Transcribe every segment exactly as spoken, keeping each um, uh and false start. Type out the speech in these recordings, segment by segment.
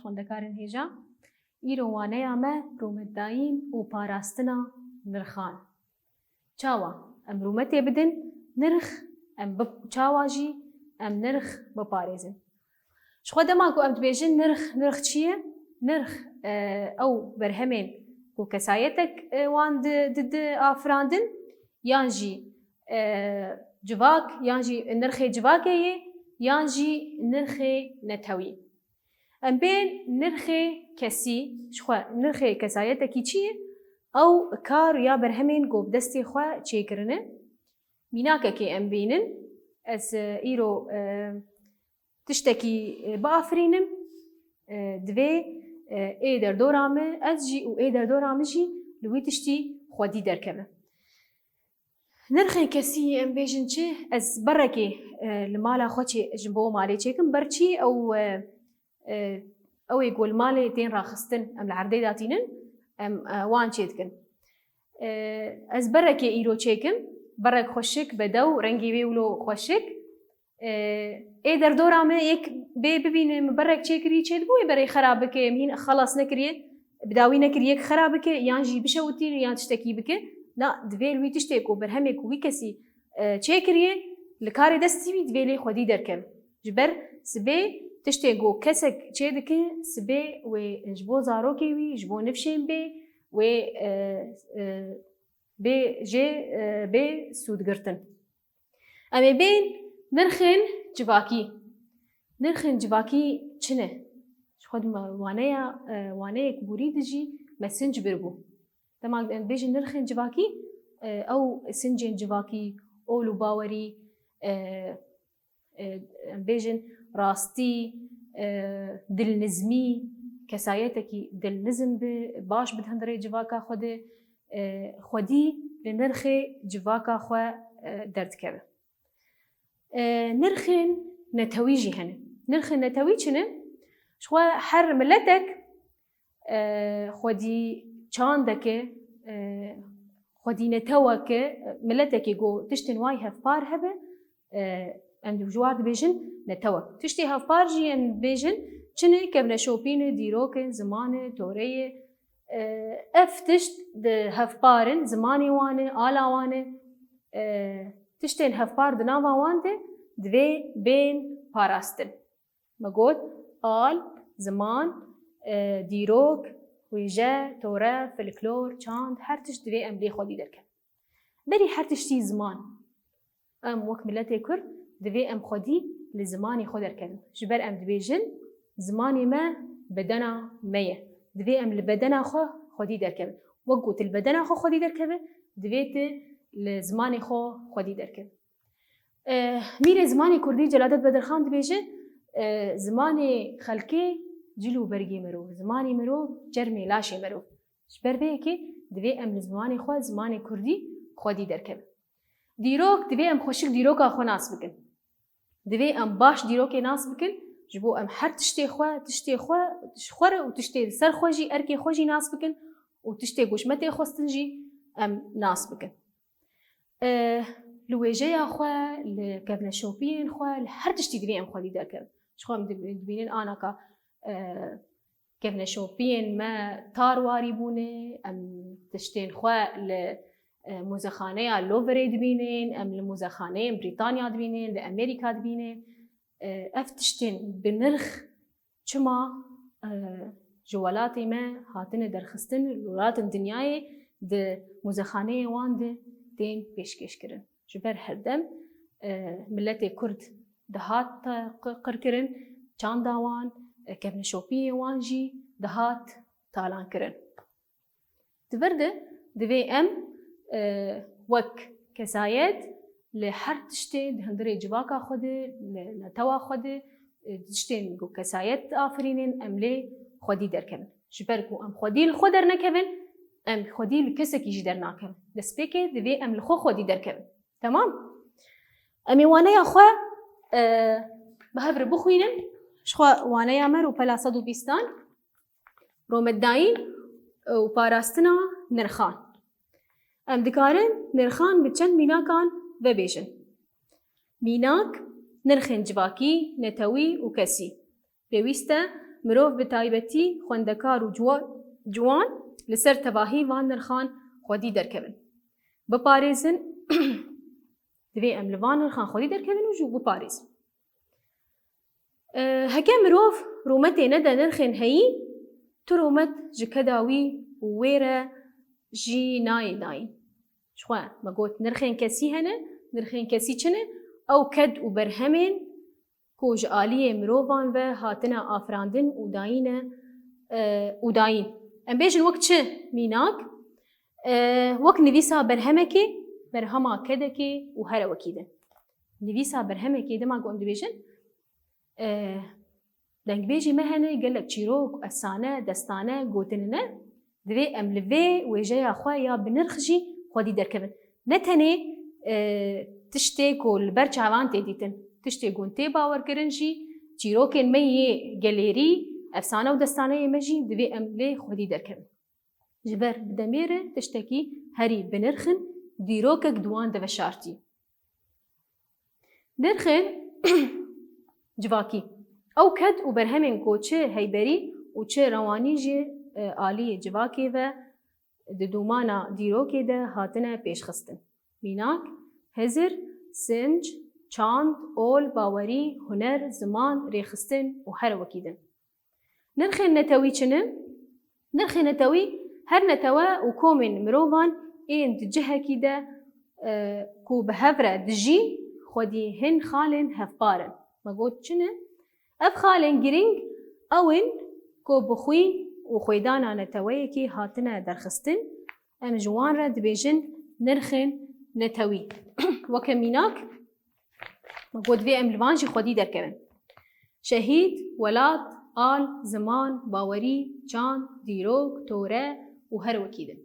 Xwendekarên hêja, îro waneya me rûmetdayîn û parastina nirxan. Çawa em rûmetê bidin nirx, em bi-, çawa jî em nirx biparêzin. Ji xwe dema ku em dibêjin nirx, nirx çi ye? Nirx, e, ew berhemên ku kesayetek, e, wan di, di, di afirandin, yan jî, e, civak, yan jî nirxê civakê ye, yan jî nirxê netewî. Em bên nirxê kesî, ji xwe nirxê kesayetekî çi ye? Ew kar ya berhemên ku bi destê xwe çêkirine. Mînakekê em bînin, ez, e, îro, e, tiştekî, e, biafirînim, e, divê, e, ê derdora min, ez jî û ê derdora min jî li wî tiştî xwedî derkeve. Nirxên kesî em bêjin çi? Ez berekê, e, li mala xwe çê, ji bo malê çêkim. Ber çi? Ew, e, e, ew ê ku li malê tên raxistin, em li erdê datînin, em, e, wan çê dikin. E, ez berekê îro çêkim. Berek xweşik, bedew, rengê wê wilo xweşik. E, ê derdora me yek bê bibîne, min berek çêkirî, çêdibû wê berê xera bike, min hîn xelas nekiriye, bi dawî nekiriye, yek xera bike, yan jî bişewitîne, yan tiştekî bike. Na, divê li wî tiştê ku berhemê ku wî kesî, e, çêkiriye, li karê destî wî divê lê xwedî derkeve. Ji ber sibê tiştê ku kesek çê dike, sibê wê ji bo zarokê wî, ji bo nifşên bê, wê, e, e, bê jê, e, bê sûdgirtin. Em ê bên nirxên civakî. Nirxên civakî çi ne? Ji xwe dima waneya, e, waneyek borî dijî me sinc bir bû. Dema em bêjin nirxên civakî, e, ew sincên civakî, ol û bawerî, e, e, em bêjin rastî, e, dilnizmî, kesayetekî dilnizm bi, baş bi di hundirê civaka xwe de, e, xwedî li nirxê civaka xwe, e, derdikeve. E, nirxên netewî jî hene. Nirxên netewî çi ne? Ji xwe her miletek, e, xwedî çandeke, e, xwedî neteweke, miletekê ku tiştên wayî hevpar hebe, e, em ji war dibêjin netewek. Tiştê hevpar jî em dibêjin çi ne? Kevneşopîn e, dîrok e, ziman e, tore ye. E, ev tişt di hevpar in, zimanê wan e, ala wan e. E, tiştên hevpar di nava wan de divê bên parastin. Me got, al, ziman, e, dîrok, wêje, tore, folklor, çand, her tişt divê em lê xwedî derkevin. Berî her tiştî ziman. Em wek miletê Kurd divê em xwedî li zimanê xwe derkevin. Ji ber em dibêjin, zimanê me bedena me ye. Divê em li bedena xwe xwedî derkevin. Wek ku tu li bedena xwe xwedî derkeve, divê tu li zimanê xwe xwedî derkeve. Eh, mîrê zimanê kurdî Celadet Bedirxan dibêje, eh, zimanê xelkê cil û bergê mirov, zimanê mirov çermê laşê mirov. Ji ber vê yekê divê em li zimanê xwe, zimanê kurdî xwedî derkevin. Dîrok, divê em xweşik dîroka xwe nas bikin. Divê em baş dîrokê nas bikin, ji bo em her tiştê xwe, tiştê xwe, ji xwe re û tiştê li ser xwe jî, erkê xwe jî nas bikin û tiştê ku ji me tê xwestin jî em nas bikin. E, li wêjeya xwe, li kevneşopiyên xwe, li her tiştî divê em xwedî derkevin. Ji xwe em dib-, dibînin anaka, e, kevneşopiyên me tar warî bûne, em tiştên xwe li, e, muzexaneya Louvreê dibînin, em li muzexaneyên Brîtanya dibînin, li Amerîka dibînin. E, ev tiştên bi nirx çima, e, ji welatê me hatine derxistin, li welatên dinyayê di muzexaneyê wan de tên pêşkêşkirin. Ji ber herdem, e, miletê Kurd dihat te-, qi-, qirkirin, çanda wan, e, kevneşopiyê wan jî dihat talankirin. Di vir de divê em, e, wek kesayet li her tiştê di hundirê civaka xwe de, li netewa xwe de, e, tiştên ku kesayet diafirînin, em lê xwedî derkevin. Ji ber ku em xwedî li xwe dernekevin, em xwedî li kesekî jî dernakevin. Destpêkê divê em li xwe xwedî derkevin. Temam? Em ê waneya xwe, e, bi hev re bixwînin. Ji xwe waneya me rûpela sed û bîstan. Rûmetdayîn û parastina nirxan. Em dikarin nirxan bi çend mînakan vebêjin. Mînak, nirxên civakî, netewî û kesî. Pêwîst e mirov bi taybetî xwendekar û ciwa-, ciwan li ser tevahî van nirxan xwedî derkevin. Biparêzin, divê em li van nirxan xwedî derkevin û ji biparêzin. E, heke mirov rûmetê nede nirxên heyî, tu rûmet ji keda wî û wê re jî nayê dayîn. Jixwe me got nirxên kesî hene, nirxên kesî çi ne? Ew ked û berhemên ku ji aliyê mirovan ve hatine afirandin û dayîne, e, û dayîn. Em bêjin wek çi mînak? E, wek nivîsa berhemekê, berhema kedekê û here wekî din. Nivîsa berhemekê dema ku em dibêjin, e, dengbêjî me hene, gelek çîrok, efsane, destane, gotinine. Divê em li vê wêjeya xwe ya bi nirx jî xwedî derkevin. Ne tenê, e, tiştê ku li ber çavan tê dîtin, tiştê ku tê bawerkirin jî, çîrokên me yê gelêrî, efsane û destaneyê me jî divê em lê xwedî derkevin. Ji ber bi demê re tiştekî herî bi nirx in, dîrokek di wan de veşartî. Nirxên civakî. Ew ked û berhemên ku çi heyberî û çi rewanî ji, e, aliyê civakê ve di dûmana dîrokê de hatine pêşxistin. Mînak, hizir, sinc, çand, ol, bawerî, huner, ziman, rêxistin û her wekî din. Nirxên netewî çi ne? Nirxên netewî her netewe û komên mirovan ên di cihekî de, e, ku bi hev re dijî, xwedî hin xalên hevpar in. Me got çi ne? Ev xalên girîng ew in ku bi xwîn û xwêdana neteweyekî hatine derxistin. Em ji wan re dibêjin nirxên netewî. Weke mînak, me got divê em li van jî xwedî derkevin. Şehîd, welat, al, ziman, bawerî, çand, dîrok, tore û her wekî din.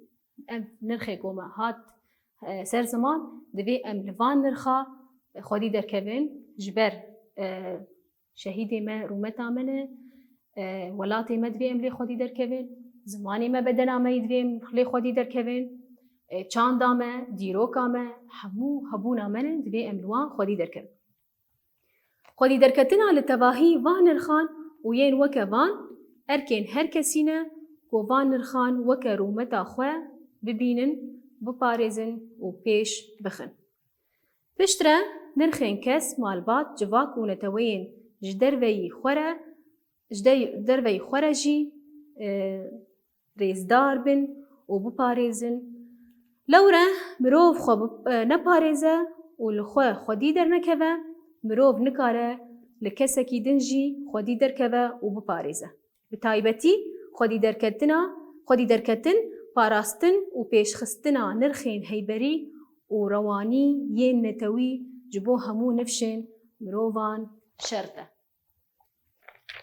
Ev nirxê ku me hat, e, ser ziman, divê em li van nirxa xwedî derkevin, ji ber, e, şehîdê me rûmeta me ne, e, welatê me divê em lê xwedî derkevin, zimanê me bedena me yî divê em lê xwedî derkevin, e, çanda me, dîroka me, hemû hebûna me ne, divê em li wan xwedî derkevin. Xwedî derketina li tevahî van nirxan û yên weke van, erkên her kesî ne ku van nirxan weke rûmeta xwe bibînin, biparêzin û pêş bixin. Piştre nirxên kes, malbat, civak û neteweyên ji derveyî xwe re, ji de-, derveyî xwe re jî, e, rêzdar bin û biparêzin. Lewre mirov xwe bi-, e, neparêze û li xwe xwedî dernekeve, mirov nikare li kesekî din jî xwedî derkeve û biparêze. Bi taybetî xwedî derketina, xwedî derketin, parastin û pêşxistina nirxên heyberî û rewanî yên netewî ji bo hemû nifşên mirovan şert e.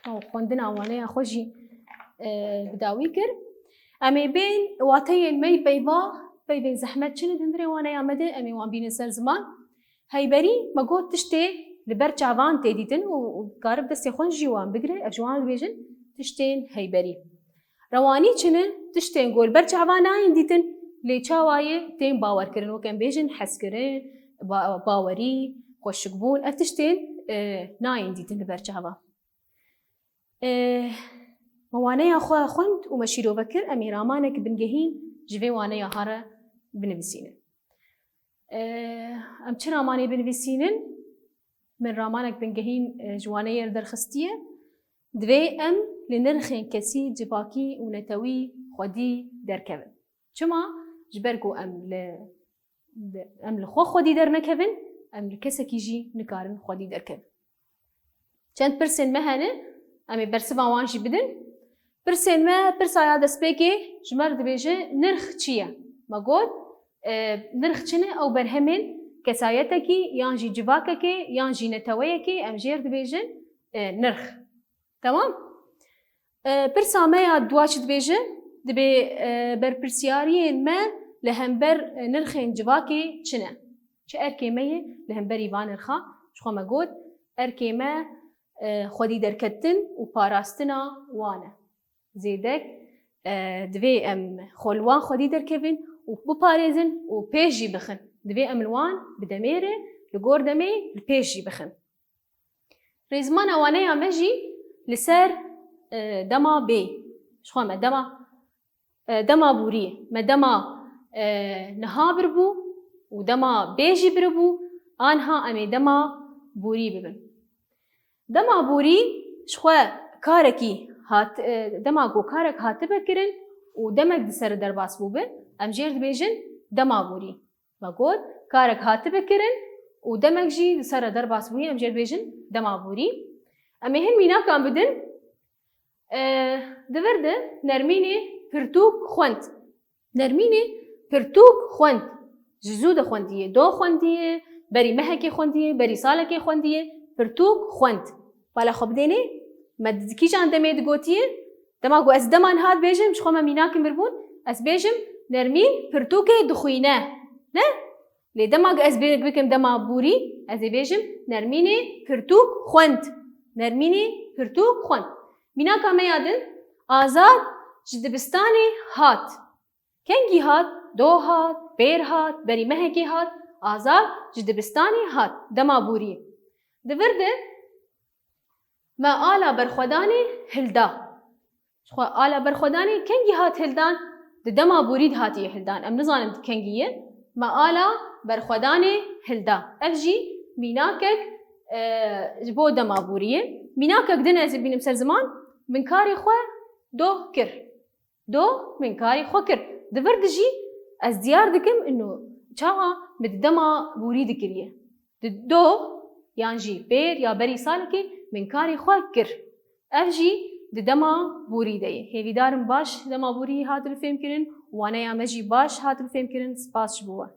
Ew xwendina waneya xwe jî, e, bi dawî kir. Em ê bên wateyên me yî peyva, peyvên zehmet çi ne di hundirê waneya me de, em ê wan bînin ser ziman. Heyberî, me got, tiştê li ber çavan tê dîtin û, û dikare bi destê xwe jî wan bigire, ev ji wan dibêjin tiştên heyberî. Rewanî çi ne? Tiştên ku li ber çavan nayên dîtin, lê çawa yê tên bawerkirin, wek em bêjin hezkirin, ba-, bawerî, xweşikbûn, ev tiştên, e, nayên dîtin li ber çavan. E, me waneya xwe xwend û me şîrove kir, em ê ramanek bingehîn ji vê waneya here binivîsînin. E, em çi ramanê binivîsînin? Min ramanek bingehîn, e, ji waneyê re derxistiye. Divê em li nirxên kesî, civakî û netewî xwedî derkevin. Çima? Ji ber ku em li, em li xwe xwedî dernekevin, em li kesekî jî nikarin xwedî derkevin. Çend pirsên me hene, em ê bersiva wan jî bidin. Pirsên me, pirsa ya destpêkê ji me re dibêje, nirx çi ye? Me got, e, nirx çi ne? Ew berhemên kesayetekî yan jî civakekê yan jî neteweyekê, em jê re dibêjin, e, nirx. Temam? E, pirsa me ya dua çi dibêje? Dibê, e, berpirsiyariyên me li hember, e, nirxên civakê çi ne? Çi erkê me ye li hemberî van nirxa? Ji xwe me got, erkê me, e, xwedî derketin û parastina wan e. Zêdek, e, divê em xwe li wan xwedî derkevin û biparêzin û pêş jî bixin. Divê em li wan bi demê re, li gor demê li pêş jî bixin. Rêzmana waneya me jî li ser e, dema bê. Ji xwe me dema, e, dema borî. Me dema, e, niha biribû û dema bê jî biribû, anha em ê dema borî bibin. Dema borî ji xwe karekî hat, e, dema ku karek hatibe kirin û demek di ser derbas bûbe, em jêr dibêjin dema borî. Me got, karek hatibe kirin û demek jî di ser re derbas bûye, em jê dibêjin dema borî. Em ê hin mînakan bidin. E, di vir de Nermînê pirtûk xwend. Nermînê pirtûk xwend. Ji zû de xwendiye, doh xwendiye, berî mehekê xwendiye, berî salekê xwendiye, pirtûk xwend. Bala xwe bidênê, me di kîjan demê digotiye? Dema ku ez dema niha dibêjim, ji xwe me mînakin biribûn, ez bêjim, Nermîn pirtûkê dixwîne. Ne? Lê dema ku ez bê-, bikim dema borî, ez ê bêjim, Nermînê pirtûk xwend. Nermînê pirtûk xwend. Mînaka me ya din, Azad ji dibistanê hat. Kengî hat? Doh hat, pêr hat, berî mehekê hat. Azad ji dibistanê hat. Dema borî. Di vir de me ala berxwedanê hilda. Ji xwe ala berxwedanê kengî hat hildan? Di dema borî de hatiye hildan. Em nizanin kengî ye. Me ala berxwedanê hilda. Ev jî mînakek, e, ji bo dema borî ye. Mînakek din ez ê bînim ser ziman. Min karê xwe doh kir. Doh min karê xwe kir. Di vir de jî ez diyar dikim ino çawa min di dema borî dikiriye. Di doh yan jî pêr ya berî salekê min karê xwe kir. Ev jî di dema borî de ye. Hêvîdar im baş dema borî hatibû fêmkirin, waneya me jî baş hatibû fêmkirin. Spas ji bo we.